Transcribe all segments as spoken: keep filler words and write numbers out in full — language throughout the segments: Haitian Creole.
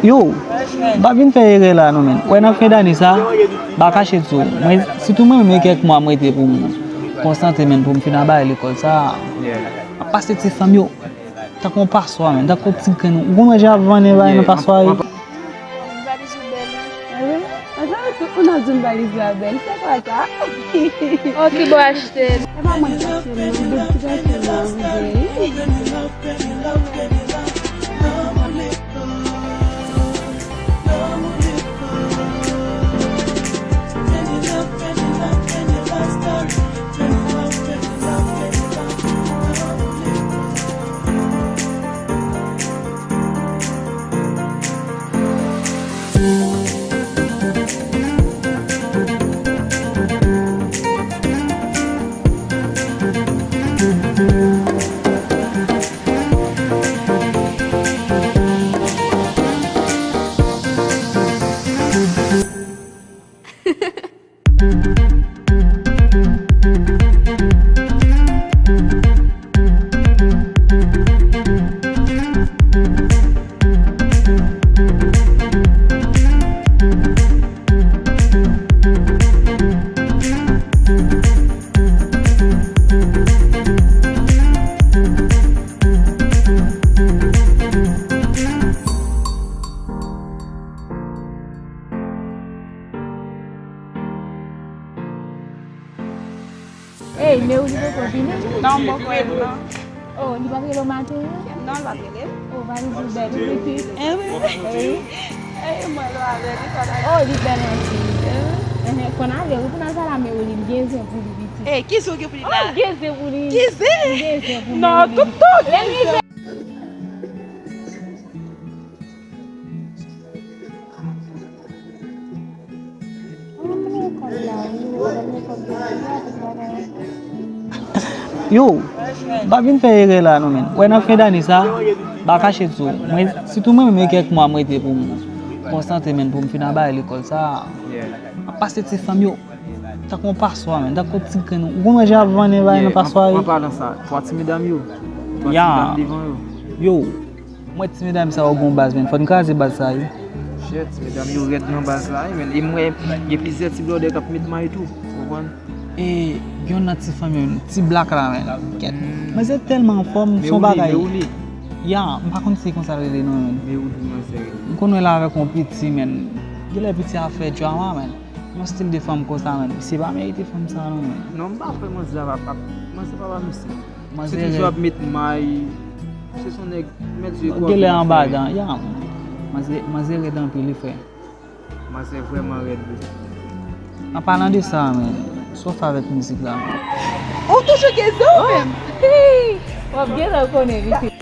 Yo, m pa vin fè erè la non, menn. Wè, nan fen dane sa, m pa kache di w, mwen, sitou mwen menm, e kèk mwa m rete pou m konsantre, menn, pou m fin ap bay lekòl sa. M ap pase ti fanm yo tankou yon paswa, menn, tankou ti grenn. Ou konn wè jan y ap vannen bagay nan paswa yo? Valiz ou bèl, wi. Ansanm tout moun ap di m valiz la bèl. Se kwa sa? Oh, ki bo achte l? E pa mwen ki achte l, non. Bout ti gason nan rive. Ey, men ou li poko vini? Non, m poko wè l, non. Oh, li pa t rele w maten an? Non, l pa t rele m. Oh, valiz ou bèl, wi, pitit. Eh, wi. Ey. Ey, mwen, l pa bèl, li pa bèl. Oh, li bèl anpil. Eh, wi. Ehe, fò n ale, wi, pou n al pale a Mewouli, m gen zen pou li, pitit. Ey, ki zen w gen pou li la? Oh, m gen zen pou li. Ki zen? M gen zen pou Mewouli. Non, toutan w gen zen. Yo, m pa vin fè erè la non, menn. Wè, nan fen dane sa, m pa kache di w, mwen, sitou mwen menm, e kèk mwa m rete pou m konsantre, menn, pou m fin ap bay lekòl sa. M ap pase ti fanm yo tankou yon paswa, menn, tankou ti grenn. Ou konn wè jan y ap vannen bagay nan paswa yo? An palan sa, twa ti medam yo. Twa ti medam devan yo. Yo, m wè ti medam sa yo gon baz, menn. Fò n kraze baz sa, wi. Shit, ti medam yo rèd nan baz la, wi, menn. E m wè gen plizyè ti blòdè k ap met may tou. Ou konprann? E gen youn nan ti fanm yo, ti blak la, menn. Kèt. Manzè tèlman anfòm, se yon bagay. Mewouli, Mewouli. Ya, m pa konn si se konsa l rele non, menn. Mewouli, manzè rele. M konn wè l avèk yon piti, menn. Genlè piti a fè drama, menn. Yon stil de fanm konsa, menn. Misye pa merite fanm sa, non, menn. Non, m pa kwè manzè a pa, pa, manzè pa pa misye. Misye toujou ap met may. Se son nèg, mèt zye kò. Genlè anba dan, ya. Manzè, manzè rèd anpil, wi, frè. Manzè vrèman rèd, wi. An palan de sa, menn, sa w fè avèk mizik la? Ou toujou gen zen ou menm? W ap gentan konnen, mesye.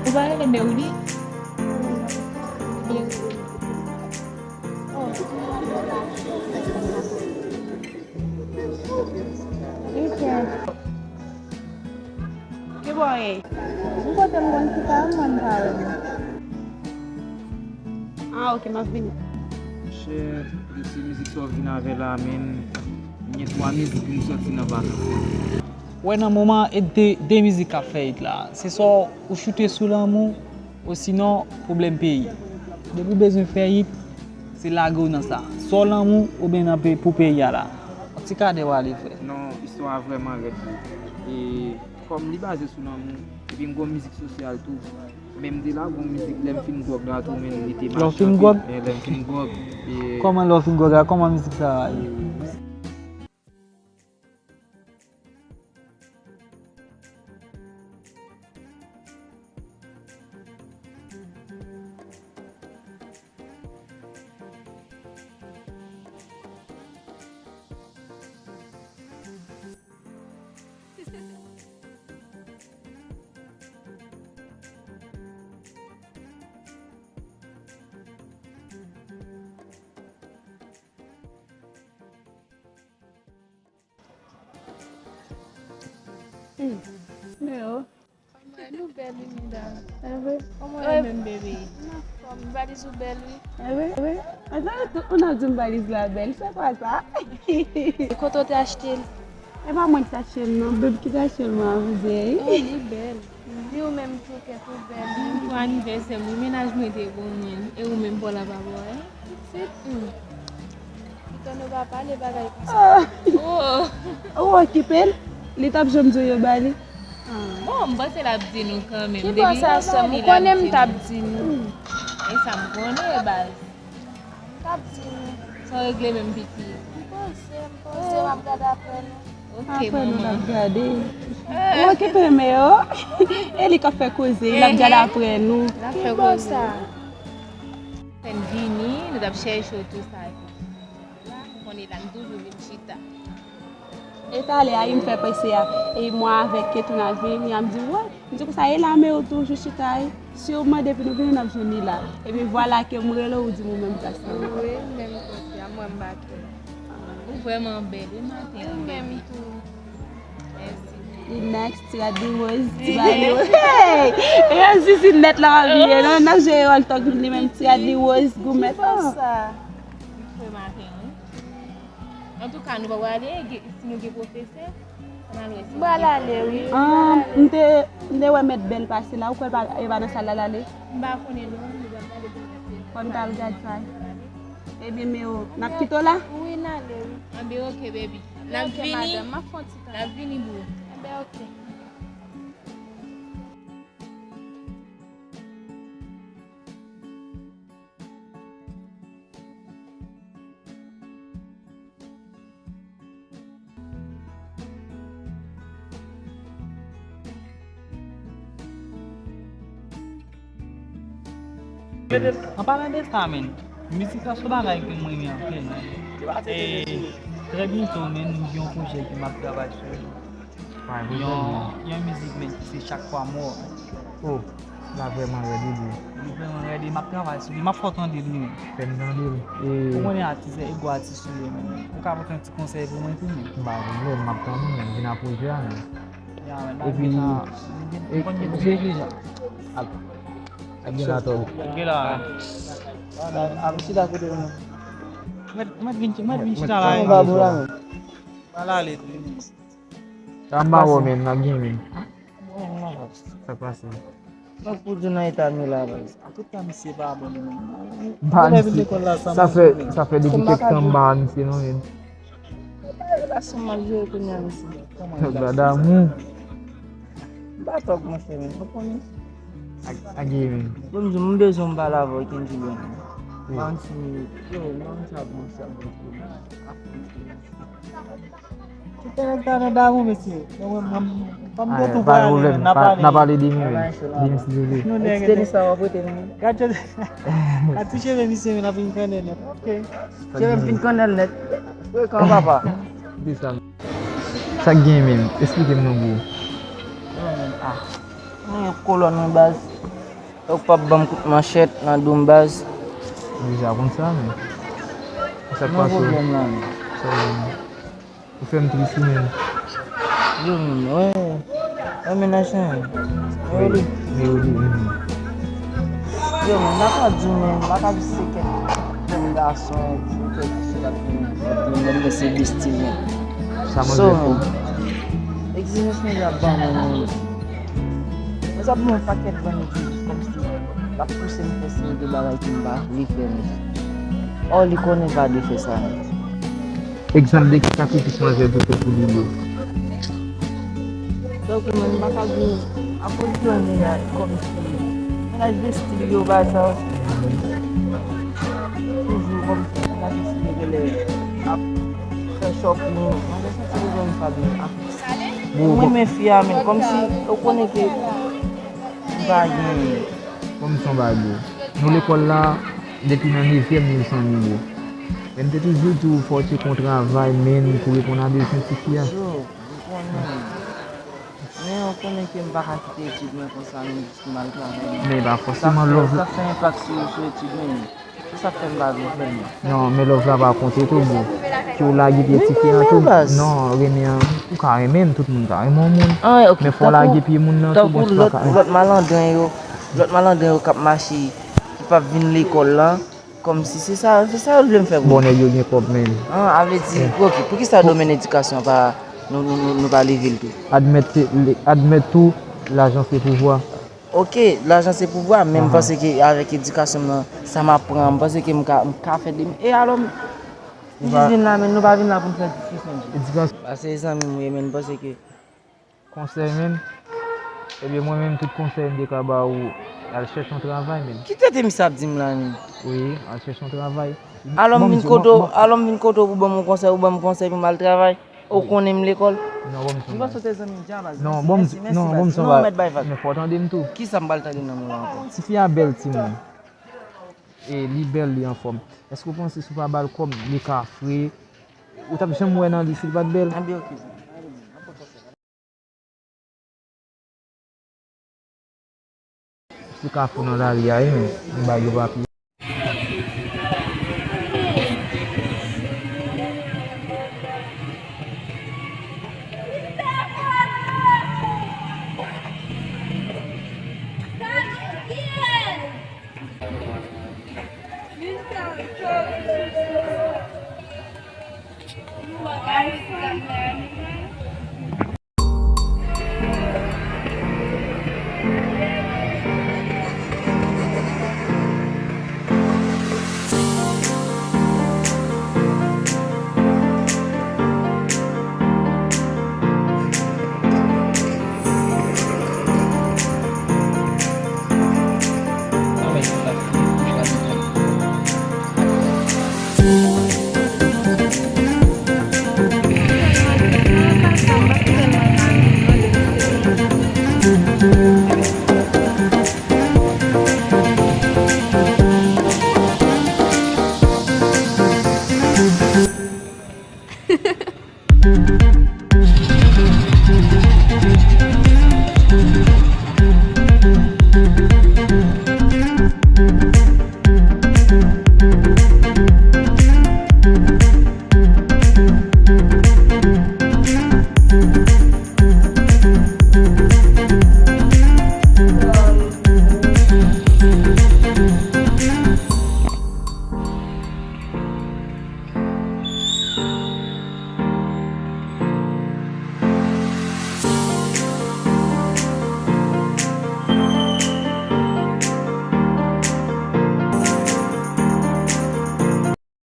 Ou pa rele Mewouli? Ki bò w ye? M kote m konn chita, m wè m pa wè nou. Ah, ok, m ap vini. Monchè, de se mizik sa w vin avè la, menn. M gen twa mizik pou m sòti nan vakans. Wè, nan moman, e de, de mizik k ap fè hit la. Se swa ou choute sou lanmou, osinon pwoblèm peyi. Depi w bezwen fè hit, se lage w nan sa. Swa w lanmou oubyen nan pe-, pou peyi a la. Yon ti kadè w ale, frè. Non, istwa a vrèman rèd, wi. E kòm li baze sou lanmou, epi m gon mizik sosyal tou. Men m te lage yon mizik lè m fin gwòg la tou, men li te mache anpil. Lè w fin gwòg? Eh, lè m fin gwòg. E kòman lè w fin gwòg la? Kòman mizik sa a ye? Hmm. Men yo. Nou bèl, wi, medam. Evre? Kòman w ye menm, bebe? M anfòm. Valiz ou bèl, wi. Evre? Evre? Atann, tout moun ap di m valiz la bèl. Se kwa sa? Kote w te achte l? E pa mwen ki t achte l, non. Bebe ki t achte l, mwen, avè di. Oh, li bèl. Di ou menm tou, kèt ou bèl. Pou anivèsè m, wi, mennaj mwen te ban mwen. E ou menm, pa w la pa ba w, hein? Pitit, hmm. Pito nou pa pale bagay konsa. Oh. Ou okipe l? Li t ap janm di w yo ba li? Bon, m panse l ap di nou kanmenm. Ki bò sa, sè m? Ou konnen m t ap di nou. E sa m konnen, baz. M t ap di nou. Sa w regle menm, pitit? M poze, m poze, m ap gade apre nou. Ok, manman. Apre nou, l ap gade. Ou okipe men yo. E li k ap fè koze, l ap gade apre nou. L ap fè koze. Ki bò sa? Fè n vini, nou t ap chèche w tou sa. Ou konnen la, m toujou vin chita. E talè a, m fè panse a, e mwen avèk Ketouna vini, y ap di, wè, m di konsa, e la, men yo toujou chita, e si w mande, epi nou vini, n ap jwenn li la. Epi vwala ke m rele w, ou di m ou menm plas la. Wi, menm kote a, mwen m bake. Ou vrèman bèl, wi, maten an, bebe. Ou menm tou. Mèsi. Li next, ti rad li woz, ti bagay li woz. Hey! E yo zizi nèt la, m ap vini, non, n ap jere wòl tòg li menm, ti rad li woz, goumèt. Ki bò sa? M fre maten, wi. Antouka, nou pa prale, si nou gen pwofesè, ann al wè si nou gen pwofesè. M pral ale, wi. Ah, m te, m te wè mèt bèl pase la, ou kwè l pa, e pa nan sal la l ale? M pa konnen non, nou pral gade pou nou wè. Fò n t al gad sa. Ebyen, men yo, n ap kite w la? Wi, n ale, wi. Anben, ok, baby. N ap vini. Madanm, m ap fè yon ti tan. N ap vini, boo. Anben, ok. An palan de sa, men, mizik la se yon bagay ke mwen renmen anpil. E trè byento, men, m gen yon pwojè ke m ap travay sou li. Yon, yon mizik, men, ki se Chak Fwa Mò. Oh, la vrèman rèd, wi, bro. Li vrèman rèd, e m ap travay sou li. M ap fè w tande l, wi, men. Fè m tande l. Ou konnen atis, e gwo atis ou ye, men. Ou ka pote yon ti konsèy pou mwen tou, men. M pa pwoblèm, m ap tann ou, men. Vin apwoche a, men. Ya, men, epi, e, e, e, ak, ak gen la tòl. Gen la. Ap chita kote nou. Mèt, mèt vin, mèt vin chita la, men. Pral ale tou, men. Sa m pa wè, men, n ap gen, men. Sa k pase? Donk, pou di w nan eta nou la, baz. Antouka, misye pa bon, non. M pa, misye, sa fè, sa fè depi kèk tan m pa misye, non, men. Relasyon m ap jere kounye a, misye. Yon gad amou. M pa tòg, monchè, men. Ou konnen? Ak, ak gay, men. Bon, m di, m bezwen m pale avè w, Kendji, men. Wi. Ban m ti minit. Yo, ban m sa, ban m sa, ban m sa. Kite nèg sa nan damou, mesye. Mwen, mwen, mwen, mwen, mwen, mwen tou pale, n a pale. N a pale demen, wi. Demen, si Dye vle. Extèlis sa w ap rete, non? Gad, gad ti cheve misye, men, l ap vin kannè nèt. Ok. Cheve m fin kannè l nèt. Frekan, papa. Di sa. Sa k gen menm? Esplike m non, bro. Non, men, ah. Mwen gen kolòn, wi, baz. Ou p ap ban m kout manchèt nan do m, baz. Ou deja konn sa, men. Sa k pase? Pwoblèm la, men. Sa w ye, men? Ou fè m tris, wi, men. Yo, men, wè. Wè, mennaj mwen. Wi, Meyoli. Meyoli, mhm. Yo, men, m pa ka di w, men, m pa ka di se kèk jèn gason, kèk fi k ap vin, k ap vin, men se bestie, men. Sa mwen vle fè. Egzijans mwen ap ban mwen, men. Mwen sa ban yon pakèt bann egzijans kòmsi l ap pouse m fè seri de bagay ke m pa vle fè, men. Ò, li konnen m pa dwe fè sa, men. Egzanp de ki sakrifis manzè te fè pou li yo. Donk, mwen, m pa ka di, akoz de yon mennaj kòmsi, mennaj de estil yo, bagay sa yo. Toujou kòmsi, mennaj estil yo genlè ap fè shopping. Mwen, m santi bezwen m pale. Bon, bon. Mwen renmen fi a, men kòmsi ou konnen ke m pa gen. Kòmsi on bagay, bro. Nou lekòl la, depi nan nevyèm, nou sanble, bro. Men m te toujou di w fò w tcheke yon travay, men pou reponn a bezwen ti fi a. Yo, ou konnen. Men ou konnen ke m pa ka kite etid mwen konsa, non, jis pou m al travay, non. Men e pa fòseman love. Sa fè enpak sou, sou etid mwen, men. Se sa k fè m pa vle fè l, non. Non, men love la pa konte tou, bro. Ke w lage pye ti fi an tou. Non, renmen an, ou ka renmen m, tout moun ka renmen yon moun. Men fò w lage pye moun nan tou, bon, se pa ka. Lòt malandren yo, lòt malandren yo k ap mache, ki p ap vin lekòl lan, kòmsi se sa, se sa yo vle m fè pou yo. Bon, nèg yo gen kòb, men. An, a vle di, ok, poukisa domèn edikasyon pa, nou, nou, nou, nou pa leve l tou? Admèt, admèt tou, lajan se pouvwa. Ok, lajan se pouvwa, men m panse ke avèk edikasyon m nan, sa m aprann, m panse ke m ka, m ka fè de, e alò, m, m jis vin la, men nou pa vin la pou n fè diskisyon. Edikasyon. Pase zanmi m, wi, men m panse ke. Konsèy, men. Ebyen, mwen menm, tout konsèy m te ka ba ou, al chèche yon travay, men. Ki tete misye ap di m la, men? Wi, al chèche yon travay. Alò, m vin kote w, alò, m vin kote w pou ban m yon konsèy, ou ban m konsèy pou m al travay? Ou konnen m lekòl? Non, bon, m son. M panse w te zanmi m dja, baz. Non, bon, m, non, bon, m son. Non, mèt bay vag. Men fò w tande m tou. Kisa m pral tande nan mwen ankò? Tifi a bèl timoun. E li bèl, li anfòm. Èske w panse si w pa ba l kòb, li ka fre? Ou t ap janm wè nan li si l pa t bèl? Anben, ok. Se kafou nan lari a, wi, men. Yon bagay yo pa pi.